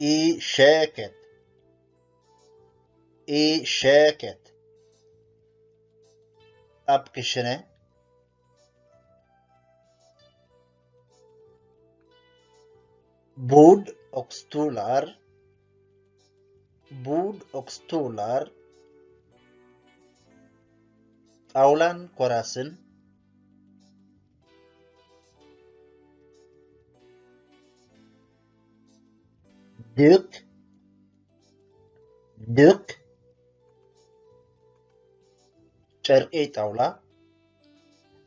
i sheket, i sheket. Ab kishene. Bud okstular, bud okstular. Taulan korasin. Duk, duk. ጨርቂ ጣውላ።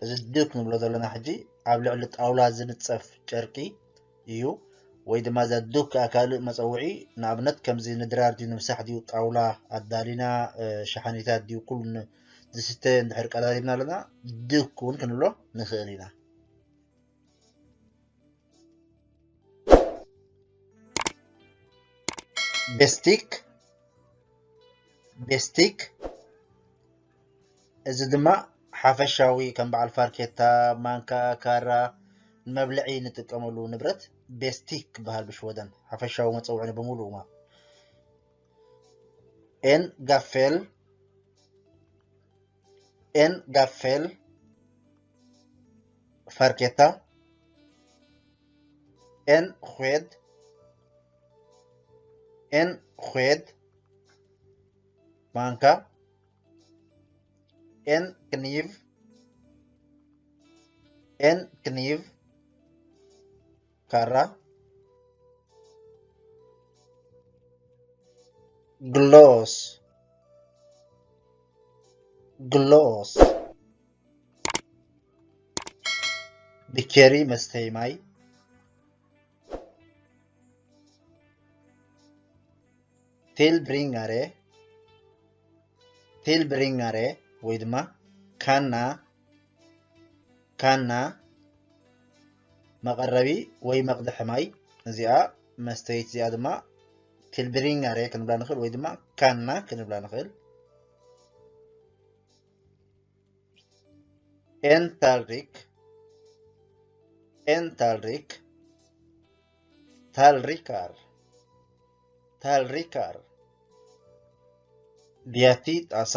እዚ ድክ ንብሎ ዘለና ሕጂ ኣብ ልዕሊ ጣውላ ዝንጸፍ ጨርቂ እዩ። ወይ ድማ እዛ ዱክ ከኣ ካልእ መጸውዒ፣ ንኣብነት ከምዚ ንድራር ድዩ ንምሳሕ ድዩ ጣውላ ኣዳሊና፣ እ፣ ሸሓኒታት ድዩ ኩሉ ን-፣ ዝስተ እንድሕር ቀራሪብና ኣለና፣ ዱክ እውን ክንብሎ ንኽእል ኢና። ቤስቲክ፣ ቤስቲክ። እዚ ድማ ሓፈሻዊ ከም በዓል ፋርኬታ፣ ማንካ፣ ካራ ንመብልዒ ንጥቀመሉ ንብረት ቤስቲክ ክበሃል ብሽወደን። ሓፈሻዊ መጸውዒ ነው በሙሉ እማ። ኤን ጋፌል፣ ኤን ጋፌል፣ ፋርኬታ፣ ኤን ኹዌድ፣ ኤን ኹዌድ፣ ማንካ፣ ኤን ክኒቭ፣ ኤን ክኒቭ፣ ካራ፣ ግሎስ፣ ግሎስ፣ ብኬሪ መስተይ ማይ፣ ቲልብሪንጋሬ፣ ቲልብሪንጋሬ ወይ ድማ ካና፣ ካና መቐረቢ ወይ መቕድሒ ማይ። እዚኣ መስተይት እዚኣ ድማ ቲልብሪንጋሬ ክንብላ ንኽእል ወይ ድማ ካና ክንብላ ንኽእል። ኤን ታልሪክ፣ ኤን ታልሪክ፣ ታልሪካር፣ ታልሪካር። ብያቲ ጣሳ፣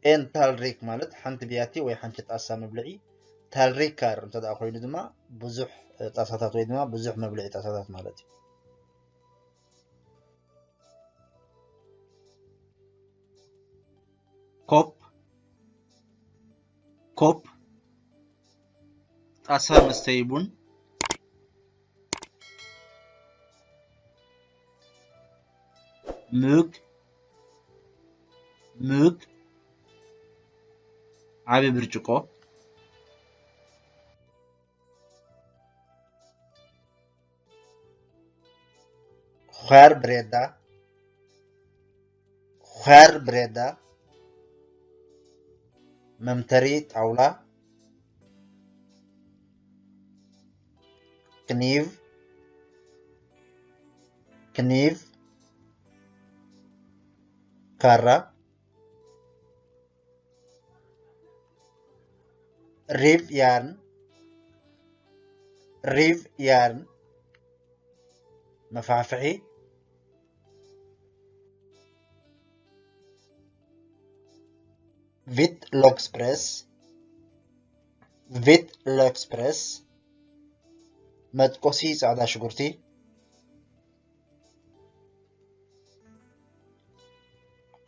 ኤን ታልሪክ ማለት ሓንቲ ብያቲ ወይ ሓንቲ ጣሳ መብልዒ። ታልሪካር እንተ ደኣ ኮይኑ ድማ ብዙሕ ጣሳታት ወይ ድማ ብዙሕ መብልዒ ጣሳታት ማለት እዩ። ኮፕ፣ ኮፕ፣ ጣሳ መስተዪ ቡን። ምግ፣ ምግ፣ ዓቢ ብርጭቆ። ዃር ብሬዳ፣ ዃር ብሬዳ፣ መምተሪ ጣውላ። ክኒቭ፣ ክኒቭ፣ ካራ። ሪቭ ያርን፣ ሪቭ ያርን፣ መፋሕፍሒ። ቪት ሎክስፕረስ፣ ቪት ሎክስፕረስ፣ መጥቆሲ ጻዕዳ ሽጉርቲ።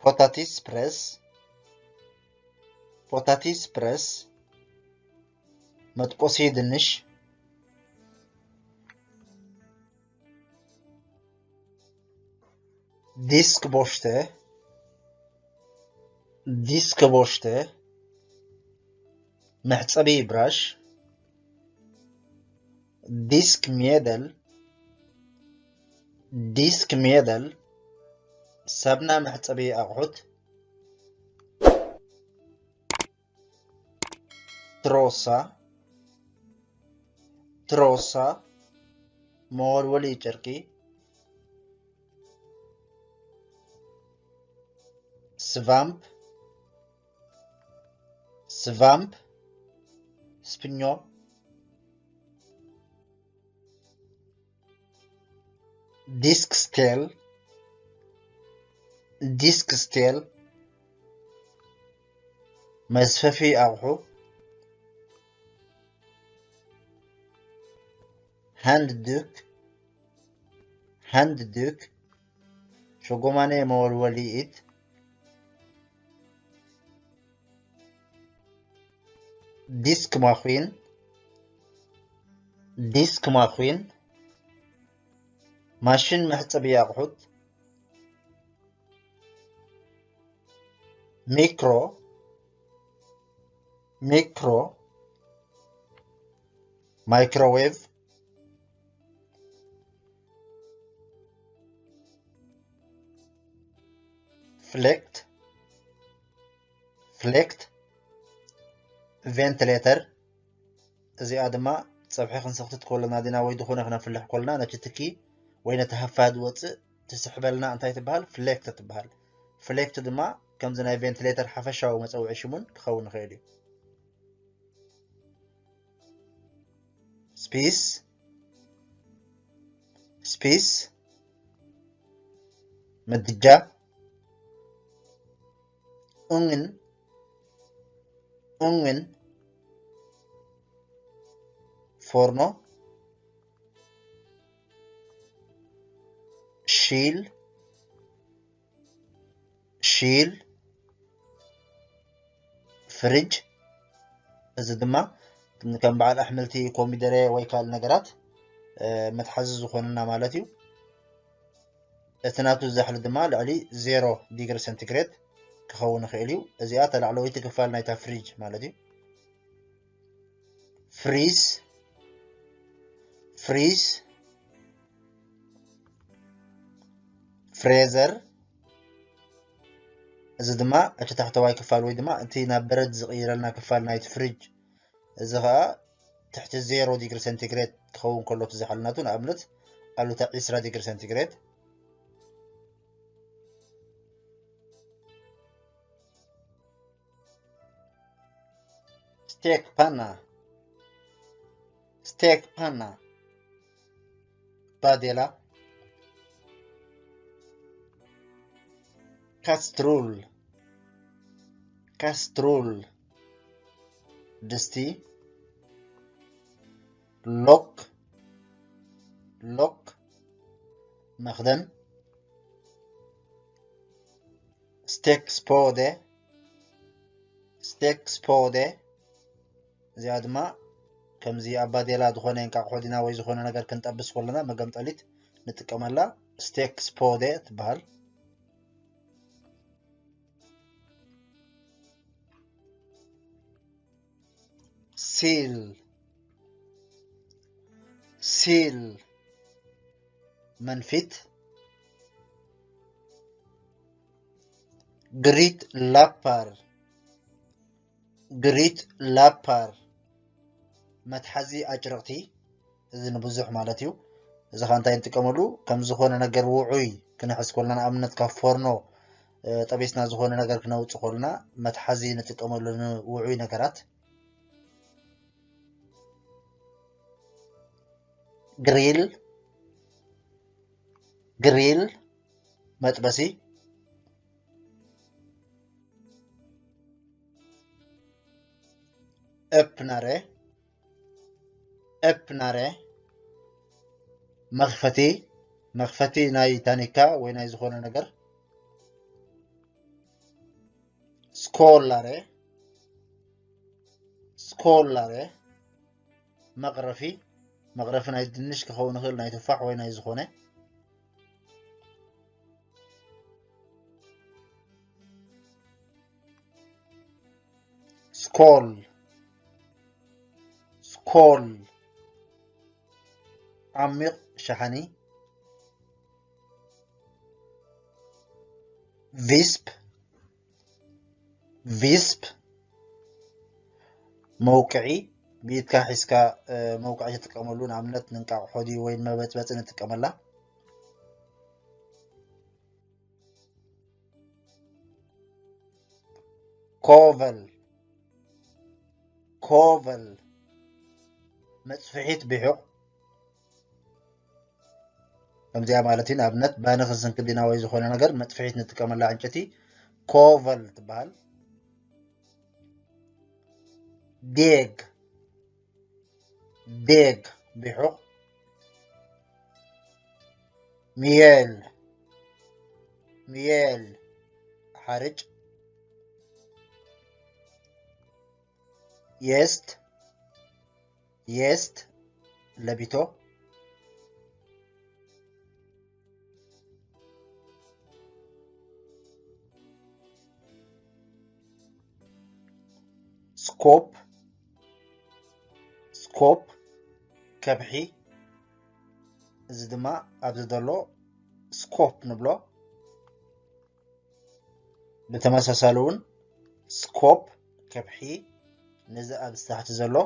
ፖታቲስ ፕረስ፣ ፖታቲስ ፕረስ፣ መጥቆሲ ድንሽ። ዲስክ ቦሽተ፣ ዲስክ ቦሽተ፣ መሕጸቢ ብራሽ። ዲስክ ሜደል፣ ዲስክ ሜደል፣ ሳብና መሕጸቢ ኣቑሑት። ትሮሳ፣ ትሮሳ፣ መወልወሊ ጨርቂ። ስቫምፕ፣ ስቫምፕ፣ ስፕኞ። ዲስክ ስቴል፣ ዲስክ ስቴል፣ መስፈፊ ኣቑሑ። ሃንድ ዱክ፣ ሃንድ ዱክ፣ ሸጎማነ መወልወሊ ኢድ። ዲስክ ማኺን፣ ዲስክ ማኺን፣ ማሽን መሕጸቢ ኣቑሑት። ሚክሮ፣ ሚክሮ፣ ማይክሮዌቭ። ፍሌክት፣ ፍሌክት፣ ቬንትሌተር። እዚኣ ድማ ጸብሒ ክንሰኽትት ከለና ዲና ወይ ዝኾነ ክነፍልሕ ከለና ነቲ ትኪ ወይ ነቲ ሃፋ ዝወጽእ ትስሕበልና እንታይ ትበሃል? ፍሌክት ትበሃል። ፍሌክት ድማ ከምዚ ናይ ቬንትሌተር ሓፈሻዊ መጸውዒ ሽሙን ክኸውን ይኽእል እዩ። ስፒስ፣ ስፒስ፣ ምድጃ። ኡንግን፣ ኡንግን፣ ፎርኖ። ሺል፣ ሺል፣ ፍሪጅ። እዚ ድማ ከም በዓል ኣሕምልቲ፣ ኮሚደረ ወይ ካልእ ነገራት፣ እ፣ መትሓዚ ዝኾነና ማለት እዩ። እቲ ናቱ ዛሕሊ ድማ ልዕሊ ዜሮ ዲግሪ ሴንቲግሬድ ክኸውን ይኽእል እዩ። እዚኣ እታ ላዕለወይቲ ክፋል ናይታ ፍሪጅ ማለት እዩ። ፍሪዝ፣ ፍሪዝ፣ ፍሬዘር። እዚ ድማ እቲ ታሕተዋይ ክፋል ወይ ድማ እቲ ናብ በረድ ዝቕይረልና ክፋል ናይቲ ፍሪጅ። እዚ ኸኣ ትሕቲ ዜሮ ዲግሪ ሴንቲግሬድ ክኸውን ከሎ እቲ ዛሕሊ ናቱ፣ ንኣብነት ኣሉታ ዒስራ ዲግሪ ሴንቲግሬድ። ስቴክ ፓና፣ ስቴክ ፓና፣ ባዴላ። ካስትሩል፣ ካስትሩል፣ ድስቲ። ሎክ፣ ሎክ፣ መኽደን። ስቴክ ስፖደ፣ ስቴክ ስፖደ። እዚኣ ድማ ከምዚ ኣብ ባዴላ ዝኾነ እንቃቑሖ ዲና ወይ ዝኾነ ነገር ክንጠብስ ከለና መገምጠሊት ንጥቀመላ። ስቴክ ስፖደ ትበሃል። ሲል፣ ሲል፣ መንፊት። ግሪት ላፓር፣ ግሪት ላፓር፣ መትሓዚ ኣጭርቕቲ። እዚ ንብዙሕ ማለት እዩ። እዚ ኸኣ እንታይ ንጥቀመሉ? ከም ዝኾነ ነገር ውዑይ ክነሕዝ ከለና፣ ንኣብነት ካብ ፎርኖ፣ እ፣ ጠቢስና ዝኾነ ነገር ክነውጽእ ከለና መትሓዚ ንጥቀመሉ ንውዑይ ነገራት። ግሪል፣ ግሪል፣ መጥበሲ። ኦፕነረ፣ ኦፕነረ፣ መኽፈቲ፣ መኽፈቲ ናይ ታኒካ ወይ ናይ ዝኾነ ነገር። ስኮላረ፣ ስኮላረ፣ መቕረፊ፣ መቕረፊ ናይ ድንሽ ክኸውን ይኽእል፣ ናይ ቱፋሕ ወይ ናይ ዝኾነ። ስኮል፣ ስኮል፣ ዓሚቕ ሸሓኒ። ቪስፕ፣ ቪስፕ፣ መውቅዒ፣ ብኢድካ ሒዝካ፣ እ፣ መውቅዒ ትጥቀመሉ፣ ንኣብነት ንእንቃቑሖ ድዩ ወይ ንመበጽበጺ ንጥቀመላ። ኮቨል፣ ኮቨል፣ መጽፍሒት ብሑቕ። ከምዚኣ ማለት እዩ። ንኣብነት ባኒ ክንስንክል ዲና ወይ ዝኾነ ነገር መጥፍሒት ንጥቀመላ ዕንጨቲ ኮቨል ትበሃል። ዴግ ዴግ ቢሑቕ። ሚየል ሚየል ሓርጭ። የስት የስት ለቢቶ። ስኮፕ ስኮፕ ከብሒ። እዚ ድማ ኣብዚ ዘሎ ስኮፕ ንብሎ። ብተመሳሳሊ እውን ስኮፕ ከብሒ፣ ነዚ ኣብ ታሕቲ ዘሎ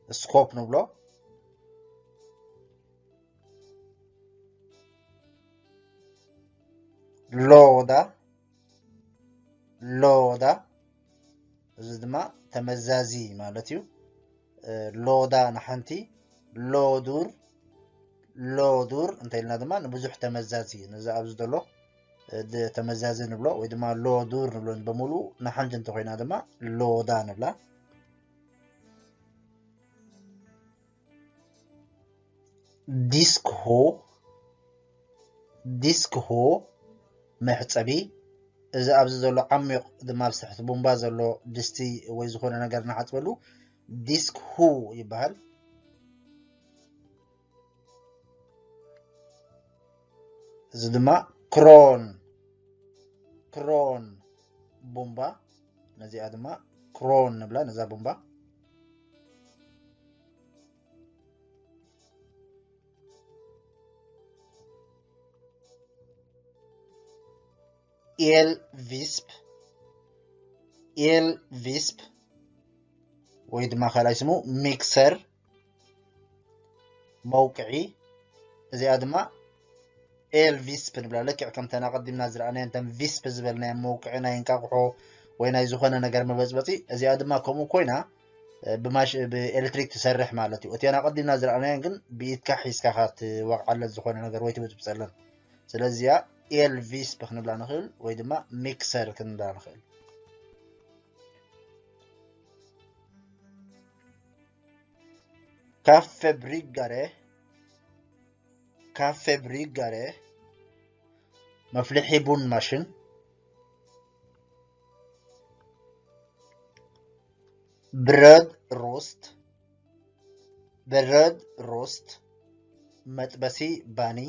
ስኮፕ ንብሎ። ሎዳ ሎዳ፣ እዚ ድማ ተመዛዚ ማለት እዩ። ሎዳ ንሓንቲ፣ ሎዱር ሎዱር እንተ ኢልና ድማ ንብዙሕ ተመዛዚ፣ ነዚ ኣብዚ ዘሎ ተመዛዚ ንብሎ ወይ ድማ ሎዱር ንብሎ። በሙሉ ንሓንቲ እንተኮይና ድማ ሎዳ ንብላ። ዲስክ ሆ ዲስክ ሆ መሕጸቢ። እዚ ኣብዚ ዘሎ ዓሚቕ ድማ ኣብ ትሕቲ ቡምባ ዘሎ ድስቲ ወይ ዝኾነ ነገር ንሓጽበሉ ዲስክ ሁ ይበሃል። እዚ ድማ ክሮን ክሮን ቡምባ፣ ነዚኣ ድማ ክሮን ንብላ ነዛ ቡምባ። ኤል ቪስፕ ኤል ቪስፕ ወይ ድማ ካልኣይ ስሙ ሚክሰር መውቅዒ። እዚኣ ድማ ኤል ቪስፕ ንብላ። ልክዕ ከምተን ኣቐዲምና ዝረኣናየን እተን ቪስፕ ዝበልናየን መውቅዒ ናይ እንቃቑሖ ወይ ናይ ዝኾነ ነገር መበፅበፂ። እዚኣ ድማ ከምኡ ኮይና ብማሽ ብኤሌክትሪክ ትሰርሕ ማለት እዩ። እቲአን ኣቐዲምና ዝረኣናየን ግን ብኢድካ ሒዝካ ኢኻ ትወቕዓለን ዝኾነ ነገር ወይ ትብፅብፀለን። ስለዚ እዚኣ ኤል ቪስፕ ክንብላ ንኽእል ወይ ድማ ሚክሰር ክንብላ ንኽእል። ካፌ ብሪጋሬ ካፌ ብሪጋሬ መፍልሒ ቡን ማሽን። ብረድ ሮስት ብረድ ሮስት መጥበሲ ባኒ።